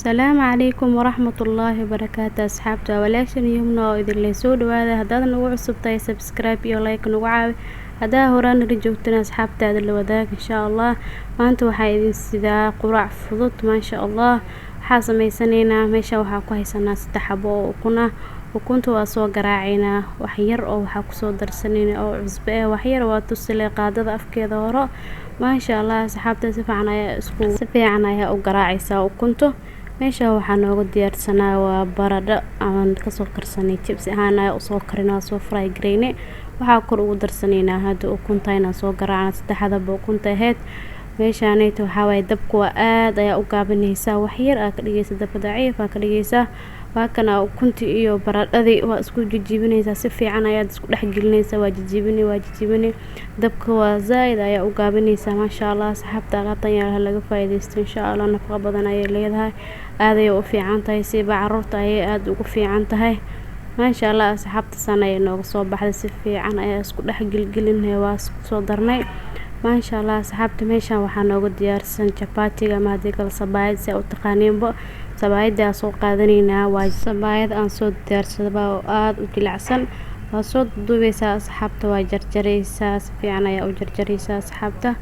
Asalaamu calaykum waraxmatullaahi wabarakaatu. Asxaabta, walaashan Yumna oo idinle, soo dhawaada. Haddaad nagu cusub tahay, subscribe iyo like nagu caawi. Haddaa horaan nala joogtana, asxaabtaada la wadaag, insha Allah. Maanta waxaa idin sidaa quraac fudud, maasha Allah. Waxaa sameysanaynaa, meesha waxaa ku haysanaa saddex xabo oo ukun ah. Ukunta waa soo garaacaynaa. Wax yar oo waxaa kusoo darsanaynaa oo cusbo eh, wax yar waa tusile qaadada afkeeda horo, maasha Allah. Asxaabta, si fiican ayaa isku si fiican ayaa u garaacaysaa ukunta. Meesha waxaa nooga diyaarsanaa waa baradho aan kasoo karsanay, jibsi ahaan ayaa usoo karin, waa soo fry gareynay. Waxaa kor ugu darsanaynaa hadda ukunta inaan soo garaacna, saddexdaba ukunta ahayd. Meeshaaneyta waxaa waaye dabka waa aad ayaa u gaabinaysaa, wax yar aa ka dhigaysa, dabka daciif aa ka dhigaysaa. Waa kana ukuntii iyo baradhadii waa isku jijibinaysaa, si fiican ayaad isku dhex gelinaysaa. Waa jijibini, waa jijibini, dabka waa zaaid ayaa u gaabinaysaa, maasha Allah. Asxaabta, alaabtan yaa laga faa'iidaysto, insha Allah. Nafaqo badan ayay leedahay, aad ayay u fiican tahay, siiba caruurta ayay aada ugu fiican tahay, maasha Allah. Asxaabta, san ayay nooga soo baxday, si fiican ayaa isku dhex gelgelinay, waa isku soo darnay, maasha Allah. Asxaabta, meeshan waxaa nooga diyaarsan jabaatiga ama haddii kale sabaayad, si aa u taqaaniinbo. Sabaayadda aan soo qaadanaynaa waa sabaayad aan soo diyaarsadaba oo aada u jilicsan. Waa soo duubeysaa, asxaabta, waa jarjareysaa, si fiican ayaa u jarjareysaa, asxaabta,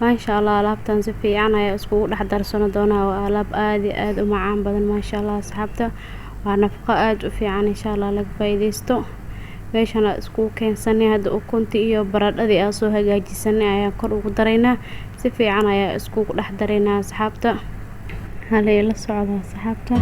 maasha Allah. Alaabtan si fiican ayaa iskugu dhex darsano doonaa. Waa alaab aada iyo aada u macaan badan, maasha Allah. Asxaabta, waa nafaqo aada u fiican, insha Allah laga faa'iidaysto. Meeshan aa iskugu keensanay hadda ukuntii iyo baradhadii aan soo hagaajisanay ayaan kor ugu daraynaa, si fiican ayaa iskugu dhex daraynaa. Asxaabta, hala ila socda, asxaabta.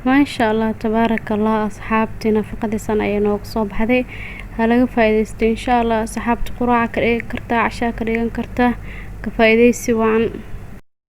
Maasha Allah, tabaaraka Allah. Asxaabtii, nafaqadiisan ayay nooga soo baxday, ha laga faa'iidaysto, insha Allah. Asxaabta, quraaca ka dhigan kartaa, cashaa ka dhigan kartaa, ka faa'iidaysi wacan.